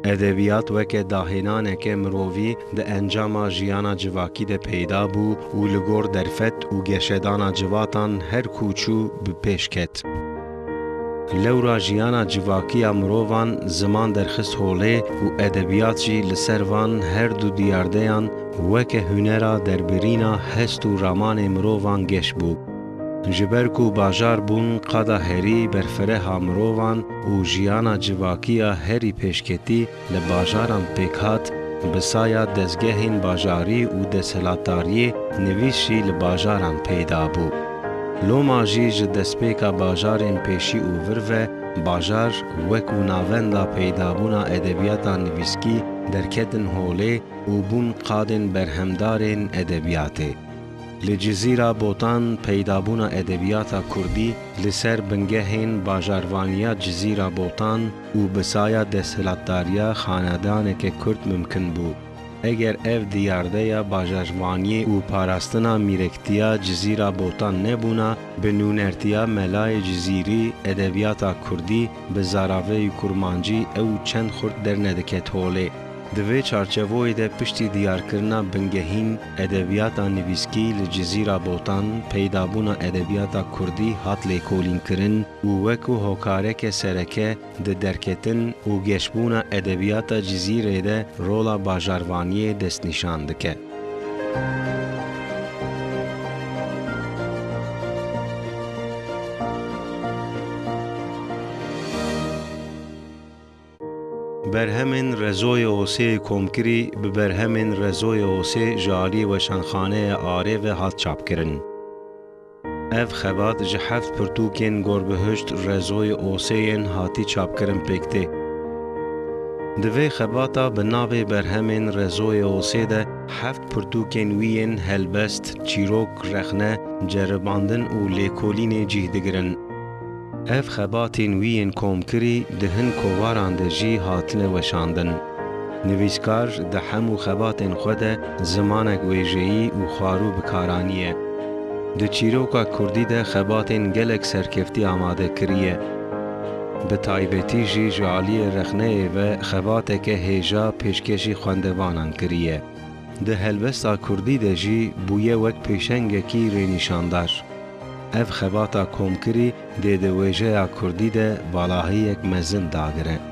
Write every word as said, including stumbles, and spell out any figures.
Edebiyat weke dahênaneke mirovî di encama jiyana civakî de peyda bû û li gor derfet û geşedana civatan her ku çû bi pêş ket. Lewra jiyana civakî ya mirovan ziman derxist holê û edebiyat jî li ser van her du diyardeyan weke hunera derbirîna hest û ramanê mirovan geş bû. Ji ber ku bajar bûn qada herî berfireha mirovan û jiyana civakî ya herî pêşketî li bajaran pêk hat, bi saya dezgehên bajarî û desthilatdariyê nivîs jî li bajaran peyda bû. Loma jî ji destpêka bajarên pêşî û vir ve bajar wekû navenda peydabûna edebiyata nivîskî derketin holê û bûn qadên berhemdarên edebiyatê. Li Cizîra Botan peydabûna edebiyata kurdî li ser bingehên bajarvaniya Cizîra Botan û bi saya desthilatdariya xanedaneke kurd mimkin bû. Eger ev diyardeya bajarvaniyê û parastina mîrektiya Cizîra Botan nebûna, bi nûnertiya Melayê Cizîrî edebiyata kurdî bi zaraveyî kurmancî ew çend xurt dernediket holê. Di vê çarçevoyê de piştî diyarkirina bingehîn edebiyata nivîskî li Cizîra Botan, peydabûna edebiyata kurdî hat lêkolînkirin û wekû hokareke sereke di derketin û geşbûna edebiyata Cizîrê de rola bajarvaniyê destnîşan dike. Berhemên Rezoyê Osê yê Komkirî bi berhemên Rezoyê Osê ji aliyê Weşanxaneya Arê ve hat çapkirin. Ev xebat ji heft pirtûkên gorbihişt Rezoyê Osê yên hatî çapkirin pêk tê. Di vê xebata bi navê Berhemên Rezoyê Osê de heft pirtûkên wî yên helbest, çîrok, rexne, ceribandin û lêkolînê cih digirin. Ev xebatên wî yên komkirî di hin kovaran de jî hatine weşandin. Nivîskar di hemû xebatên xwe de zimanek wêjeyî û xwarû bi kar aniye. Di çîroka kurdî de xebatên gelek serkeftî amade kiriye. Bi taybetî jî ji aliyê rexneyê ve xebateke hêja pêşkêşî xwendevanan kiriye. Di helbesta kurdî de jî bûye wek pêşengekî rênîşandar. Ev xebata komkirî dê di wêjeya kurdî de valahiyek mezin dagire.